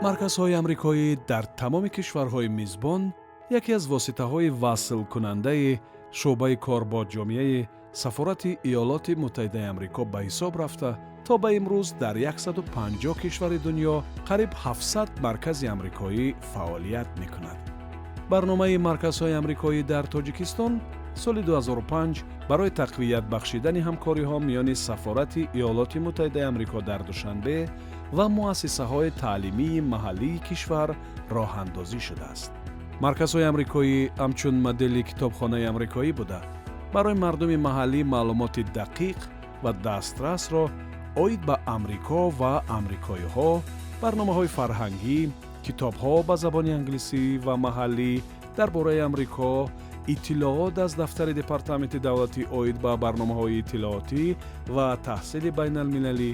Марказҳои амрикоӣ дар тамоми кишварҳои мизбон яке аз воситаҳои васлкунандаи шӯъбаи кор бо ҷомеаи Сафорати Иёлоти Муттаҳидаи Амрико ба ҳисоб рафта, то ба имрӯз дар 150 кишвари дунё қариб 700 маркази амрикоӣ фаъолият мекунад. Барномаи марказҳои амрикоӣ дар Тоҷикистон соли 2005 барои тақвият бахшидани ҳамкориҳо миёни Сафорати Иёлоти Муттаҳидаи Амрико дар Душанбе ва муассисаҳои таълимии маҳаллии кишвар роҳандозӣ шудааст. Марказҳои амрикоӣ ҳамчун модели китобхонаи амрикоӣ буда, барои мардуми маҳаллӣ маълумоти дақиқ ва дастрасро оид ба Амрико ва амрикоиҳо, барномаҳои фарҳангӣ, китобҳо ба забони англисӣ ва маҳаллӣ дар бораи Амрико, иттилоот аз дафтари Департаменти давлатӣ оид ба барномаҳои иттилоотӣ ва таҳсили байналмилалӣ,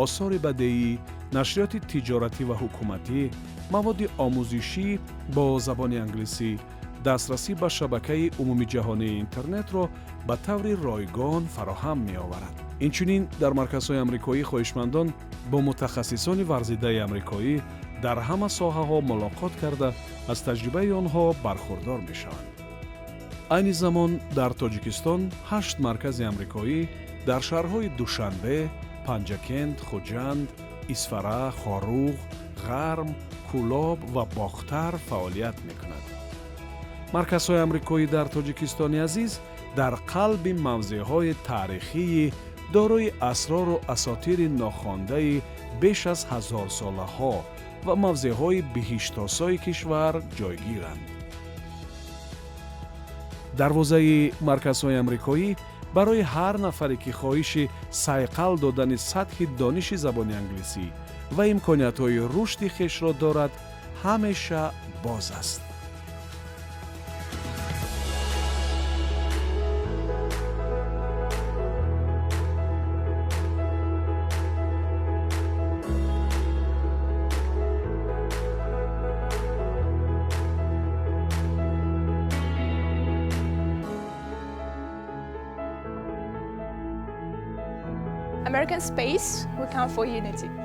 осори бадеӣ, нашриёти тиҷоратӣ ва ҳукуматӣ, маводи омӯзишӣ бо забони англисӣ, дастрасӣ ба шабакаи умумиҷаҳонии интернетро ба таври ройгон фароҳам меоварад. Инчунин дар марказҳои амрикоӣ хоҳишмандон бо мутахассисони варзидаи амрикоӣ дар ҳама соҳаҳо мулоқот карда, аз таҷрибаи онҳо бархурдор мешаванд. Айни замон дар Тоҷикистон ҳашт маркази амрикоӣ дар шаҳрҳои Душанбе, Панҷакент, Хуҷанд, Исфара, Хоруғ, Ғарм, Кӯлоб ва Бохтар фаъолият мекунад. Марказҳои амрикоӣ дар Тоҷикистони азиз дар қалби мавзеъҳои таърихии дорои асрору асотири нохондаи беш аз ҳазорсолаҳо ва мавзеъҳои биҳиштосои кишвар ҷойгиранд. Дарвозаи марказҳои амрикоӣ барои ҳар нафаре, ки хоҳиши сайқал додани сатҳи дониши забони англисӣ ва имкониятҳои рушди хешро дорад, ҳамеша боз аст. American Space, we come for unity.